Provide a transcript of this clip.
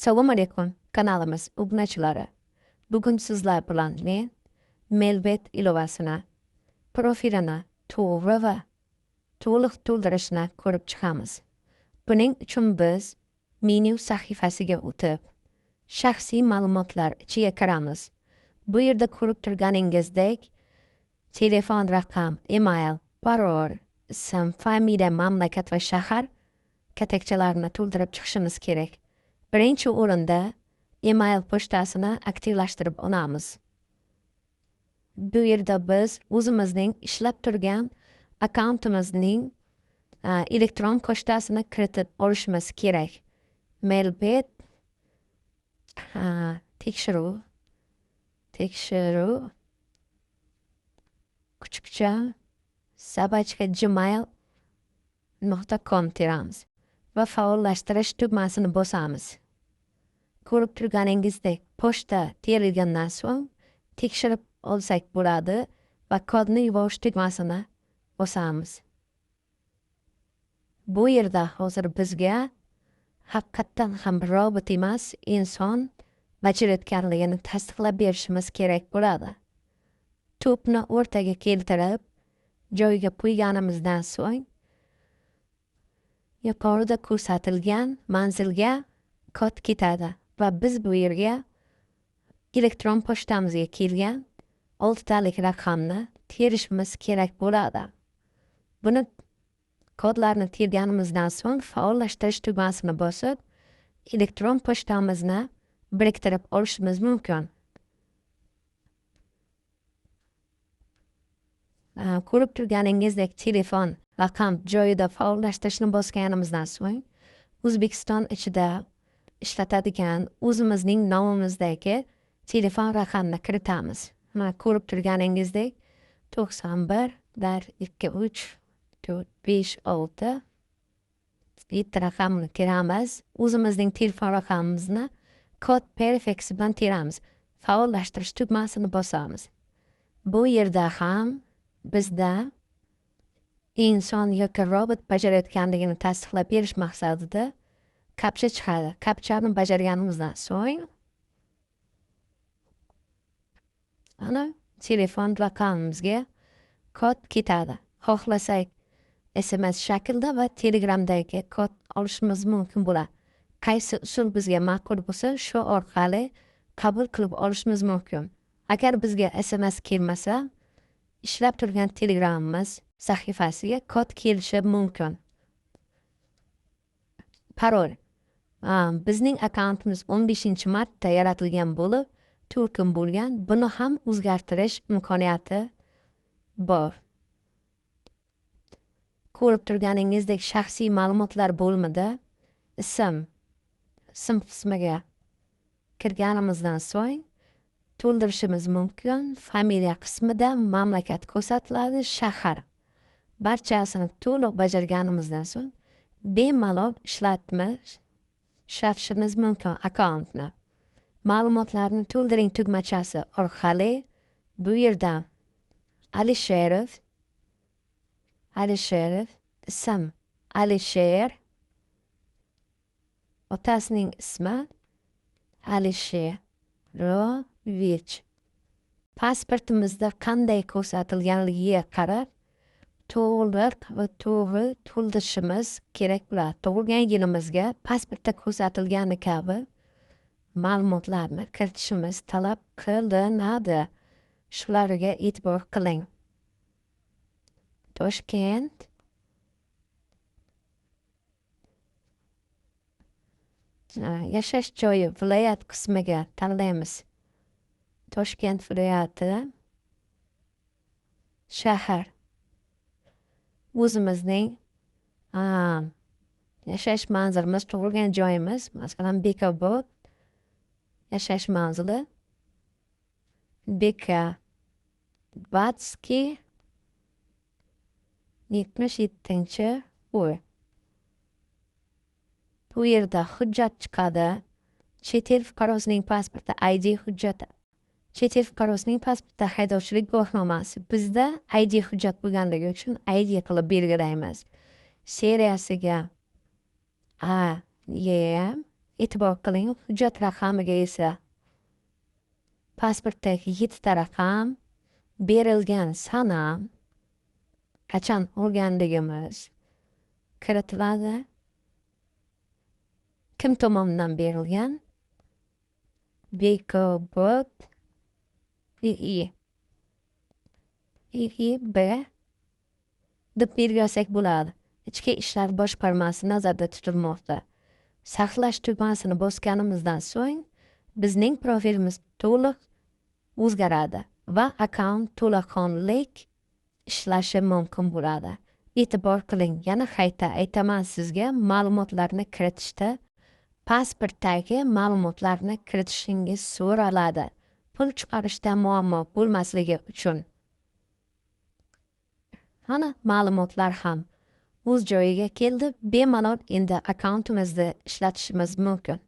Assalomu alaykum, kanalimiz obunachilari. Bugun sizlar bilan men Melbet ilovasini, profilini to'g'ri va to'liq to'ldirishni ko'rib chiqamiz. Buning uchun biz menyu sahifasiga o'tib, shaxsiy ma'lumotlar ichiga kiramiz. Bu yerda ko'rib turganingizdek, telefon raqam, email, parol, ism, familiya, mamlakat va shahar katakchalarini to'ldirib chiqishimiz kerak. Birinchi o'rinda email pochtasini aktivlashtirib olamiz. Bu yerda biz o'zimizning ishlab turgan akkauntimizning elektron pochtasini kiritib olishimiz kerak. Melbet tekshiruv kuchukcha @gmail.com teramiz va faollashtirish tugmasini bosamiz. Ko'rib turganingizdek, pochta terilgandan so'ng tekshirib olsak bo'ladi va kodni yuborish tugmasini bosamiz. Bu yerda hozir bizga haqiqatdan ham robot emas, inson bajarayotganligini tasdiqlab berishimiz kerak bo'ladi. To'pni o'rtaga keltirib, joyiga qo'yganimizdan so'ng yuqorida ko'rsatilgan manzilga kod ketadi va biz bu yerga elektron pochtamizga kelgan 6 talik raqamni terishimiz kerak bo'ladi. Buni kodlarni terganimizdan so'ng faollashtirish tugmasini bosib, elektron pochtamizni biriktirib olishimiz mumkin. Ko'rib turganingizdek, telefon raqam joyida faollashtirishni bosganimizdan so'ng O'zbekiston ichida ishlatadigan o'zimizning nomimizdagi telefon raqamini kiritamiz. Mana ko'rib turganingizdek 91 1 2 3 4 5 6 7 raqamni teramiz. O'zimizning telefon raqamimizni kod prefiksi bilan teramiz. Faollashtirish tugmasini bosamiz. Bu yerda ham bizda inson yoki robot bajarayotganligini tasdiqlab berish maqsadida kapcha chiqadi. Kapchani bajarganimizdan so'ng ana telefon raqamimizga kod ketadi. Xohlasak SMS shaklida va Telegramdagi kod olishimiz mumkin bo'ladi. Qaysi usul bizga ma'qul bo'lsa, shu orqali qabul qilib olishimiz mumkin. Agar bizga SMS kelmasa, ishlab turgan Telegramimiz sahifasiga kod kelishi mumkin. Parol. Bizning akkauntimiz 15-martda yaratilgan bo'lib, 4 kun bo'lgan. Buni ham o'zgartirish imkoniyati bor. Ko'rib turganingizdek, shaxsiy ma'lumotlar bo'limida ism qismiga kirganimizdan so'ng to'ldirishimiz mumkin. Familiya qismida mamlakat ko'rsatiladi, shahar. Barchasini to'liq bajarganimizdan so'ng bemalol ishlatishimiz mumkin akkauntni. Ma'lumotlarni to'ldiring tugmachasi orqali bu yerda Alisherov, ism Alisher, otasining ismi Alisherovich. Pasportimizda qanday ko'rsatilganligiga qarab to'liq va to'g'ri to'ldirishimiz kerak bo'ladi. Tug'ilgan yilimizga pasportda ko'rsatilgani kabi ma'lumotlarni kiritishimiz talab qilinadi. Shularga e'tibor qiling. Toshkent, yashash joyi viloyat qismiga tanlaymiz. Toshkent viloyati, shahar. O'zimizning yashash manzilimiz, tug'ilgan joyimiz, masalan, Bekobod yashash manzili, Bekobodskiy 77-uy. Bu yerda hujjat chiqadi. Chet el fuqarosining pasporti, ID hujjati. Chet el fuqarosining pasporti, haydovchilik guvohnomasi. Bizda ID hujjat bo'lganligi uchun ID qilib belgilaymiz. Seriyasiga A, Y, E'tibor qiling, hujjat raqamiga esa pasportdagi yettita raqam, berilgan sana, qachon olganligimiz kiritiladi. Kim tomonidan berilgan? Bekobod II IIB deb belgilasak bo'ladi. Ichki ishlar boshqarmasi nazarda tutilmoqda. Saqlash tugmasini bosganimizdan so'ng bizning profilimiz to'liq o'zgaradi va akkaunt to'laqonlik ishlashi mumkin bo'ladi. E'tibor qiling, yana qayta aytaman sizga, ma'lumotlarni kiritishda pasportdagi ma'lumotlarni kiritishingiz so'raladi. Pul chiqarishda muammo bo'lmasligi uchun. Mana, ma'lumotlar ham o'z joyiga keldi. Bemalol endi akkauntimizni ishlatishimiz mumkin.